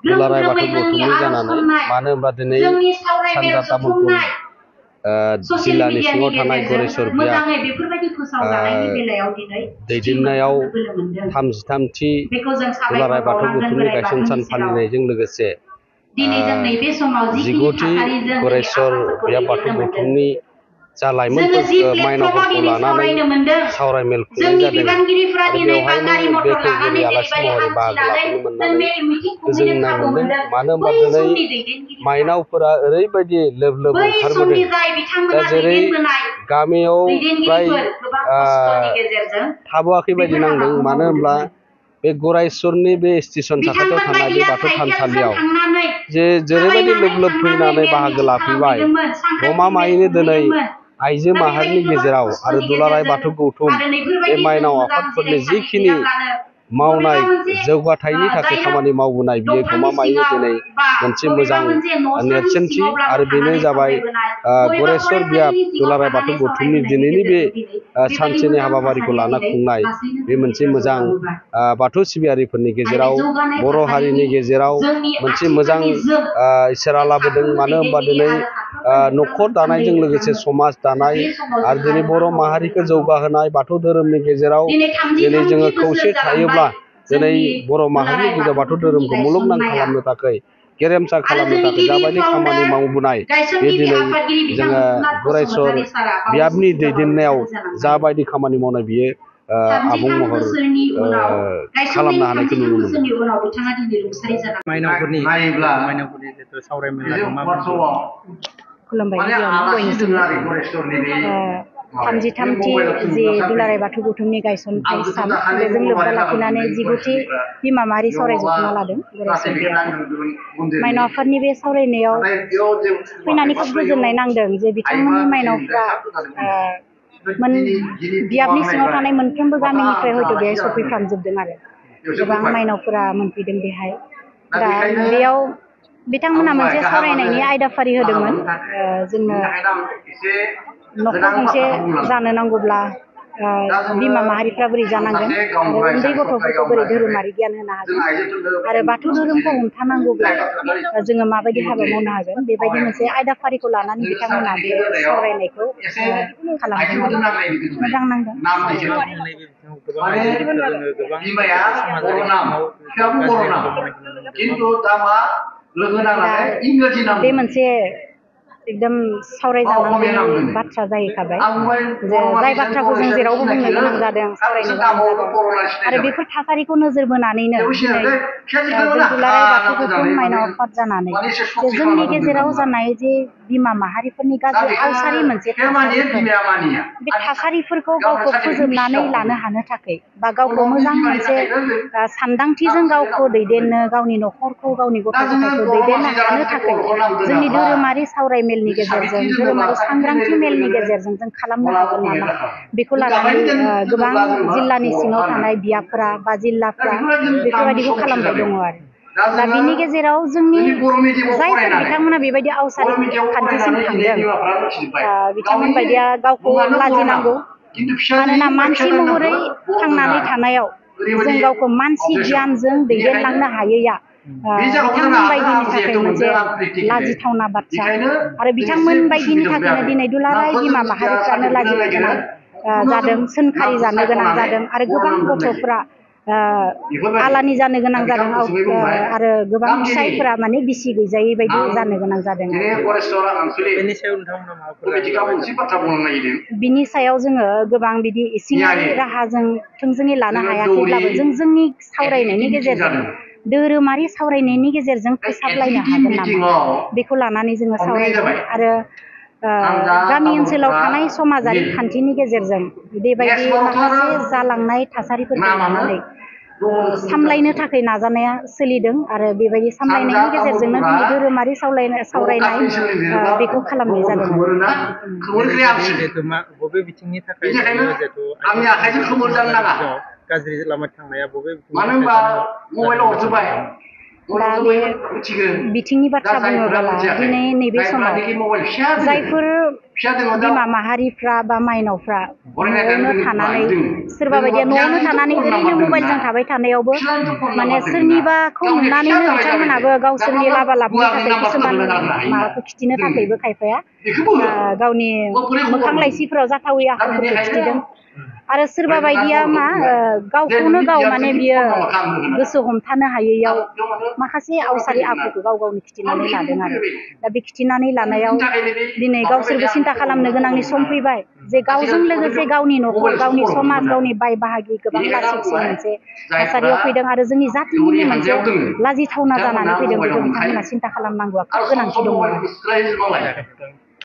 दुलाराय बाथौ गौथुमनि जानानै मानो होनबा दिनै सानजा तामुलपुर जिल्लानि सिङाव थानाय गरेस्वर बिया दैदेननायाव 33थि दुलाराय बाथौ गौथुमनि गायसन सान फालिनायजों लोगोसे 19थि गरेस्वर बिया बाथौ गौथुमनि जा लाइमोनफोर माइनावफोरखौ लानानै सावरायमेल खुंनाय जादों आरो बेवहायनो बेखेवगिरि आलासि महरै बाहागो लाफैनो मोननानै गोजोननाय मोनदों। मानो होनबा दिनै माइनावफोरा ओरैबायदि लोब लोब ओंखारबोदों दा जेरै गामियाव फ्राय थाबोआखै बायदि नांदों। मानो होनब्ला बे गरेस्वरनि बे स्टेसन साखाथियाव थानाय बे बाथौ थानसालियाव जेरैबायदि लोब लोब फैनानै बाहागो लाफैबाय गमामायैनो दिनै आइजो माहारिनि गेजेराव आरो दुलाराय बाथौ गौथुम बे माइनाव आफादफोरनि जिखिनि मावनाय जौगाथायनि थाखाय खामानि मावबोनाय बियो गमामायैनो दिनै मोनसे मोजां नेरसोनथि आरो बेनो जाबाय गरेस्वर बिया दुलाराय बाथौ गौथुमनि दिनैनि बे सानसेनि हाबाफारिखौ लाना खुंनाय बे मोनसे मोजां बाथौ सिबियारिफोरनि गेजेराव बर' हारिनि गेजेराव मोनसे मोजां इसारा लाबोदों। मानो होनबा दिनै न'खर दानायजों लोगोसे समाज दानाय आरो दिनै बर' माहारिखौ जौगाहोनाय बाथौ धोरोमनि गेजेराव दिनै जोङो खौसे थायोब्ला दिनै बर' माहारिनि गेजेराव बाथौ धोरोमखौ मुलुगनां खालामनो थाखाय गेरेमसा खालामनो थाखाय जाबायदि खामानि मावबोनाय बे दिनै जोङो गरेस्वर बियाबनि दैदेननायाव जाबायदि खामानि मावनाय बियो आबुं महर खालामनो हानायखौ नुनो मोनो। माइनावफोरनि जिथु सावरायमेल खुलुमबाय गिबियावनो 33थि जि दुलाराय बाथौ गौथुमनि गायसनथाय सान बेजों लोब्बा लाखिनानै 19थि बिमा माहारि सावरायजोबना लादों गरेस्वर बिया माइनाव आफादनि बे सावरायनायाव फैनानै खोब गोजोननाय नांदों जे बिथांमोननि माइनावफ्रा बियाबनि सिङाव थानाय मोनफ्रोमबो गामिनिफ्राय हयथ' बेहाय सफैफ्रामजोबदों आरो गोबां माइनावफोरा मोनफैदों बेहाय। दा बेयाव बिथांमोना मोनसे सावरायनायनि आयदाफारि होदोंमोन जोंनो न'खर गंसे जानो नांगौब्ला बिमा माहारिफ्रा बोरै जानांगोन आरो उन्दै गथ'फोरखौ बोरै धोरोमारि गियान होनो हागोन आरो बाथौ धोरोमखौ हमथानांगौब्ला जोङो माबायदि हाबा मावनो हागोन बेबायदि मोनसे आयदाफारिखौ लानानै बिथांमोना बे सावरायनायखौ खालामदों। मोजां नांदों। बे मोनसे एकदम सावरायजानांगौ बाथ्रा जाहैखाबाय जे जाय बाथ्राखौ जों जेरावबो बुंनो गोनां जादों सावरायनो गोनां जादों आरो बेफोर थासारिखौ नोजोर बोनानैनो दिनै जों दुलाराय बाथौ गौथुम माइनाव आफाद जानानै जे जोंनि गेजेराव जानाय जे बिमा माहारिफोरनि गाज्रि आवसारि मोनसे बे थासारिफोरखौ गावखौ फोजोबनानै लानो हानो थाखाय बा गावखौ मोजां मोनसे सानदांथिजों गावखौ दैदेननो गावनि न'खरखौ गावनि गथ' गथायखौ दैदेननो हानो थाखाय जोंनि धोरोमारि सावरायमेलनि गेजेरजों धोरोमारि सांग्रांथि मेलनि गेजेरजों जों खालामनो हागोन नामा बेखौ लानानै गोबां जिल्लानि सिङाव थानाय बियाफोरा बा जिल्लाफ्रा बेफोरबायदिखौ खालामबाय दङ आरो दा बिनि गेजेराव जोंनि जायफोर बिथांमोना बेबायदि आवसारि खान्थिसिम थांदों बिथांमोन बायदिया गावखौ लाजिनांगौ। मानोना मानसि महरै थांनानै थानायाव जों गावखौ मानसि गियानजों दैदेनलांनो हायैया बिथांमोन बायदिनि थाखाय मोनसे लाजिथावना बाथ्रा आरो बिथांमोन बायदिनि थाखायनो दिनै दुलाराय बिमा माहारिफ्रानो लाजिनो गोनां जादों सोंखारि जानो गोनां जादों आरो गोबां गथ'फ्रा आलानि जानो गोनां जादों आरो गोबां फिसायफोरा माने बिसि गैजायै बायदि जानो गोनां जादों। बिनि सायाव जोङो गोबां बिदि इसिङारि राहाजों थोंजोङै लानो हायाखैब्लाबो जों जोंनि सावरायनायनि गेजेरजों धोरोमारि सावरायनायनि गेजेरजों फोसाबलायनो हागोन नामा बेखौ लानानै जोङो सावरायगोन आरो गामि ओनसोलाव थानाय समाजारि खान्थिनि गेजेरजों बेबायदि माखासे जालांनाय थासारिफोरखौ लानानै सामलायनो थाखाय नाजानाया सोलिदों आरो बेबायदि सामलायनायनि गेजेरजोंनो दिनै धोरोमारि सावरायनाय बेखौ खालामनाय जादों। बबे बिथिंनि थाखाय गाज्रि लामा थांनाया बबे दा बे बिथिंनि बाथ्रा बुङोब्ला दिनै नैबे समाव जायफोर बिमा माहारिफ्रा बा माइनावफ्रा न'आवनो थानानै सोरबा बायदिया न'आवनो थानानै ओरैनो मबाइलजों थाबाय थानायावबो माने सोरनिबाखौ नुनानैनो बिथांमोनाबो गावसोरनि लाबा लाबनि थाखाय किसुमान माबाखौ खिथिनो थाखायबो खायफाया गावनि मोखां लाइसिफोराव जाथावै आखुफोरखौ खिथिदों आरो सोरबा बायदिया मा गावखौनो गाव माने बियो गोसो हमथानो हायैयाव माखासे आवसारि आखुखौ गाव गावनि खिथिनानै लादों आरो दा बे खिथिनानै लानायाव दिनै गावसोरबो सिन्था खालामनो गोनांनि सम फैबाय जे गावजों लोगोसे गावनि न'खर गावनि समाज गावनि बाय बाहागि गोबां लासिंसिं मोनसे थासारियाव फैदों आरो जोंनि जातिनि मोनसे लाजिथावना जानानै फैदों बेखौ बिथांमोना सिन्था खालामनांगौआ खोब गोनांथि दङ।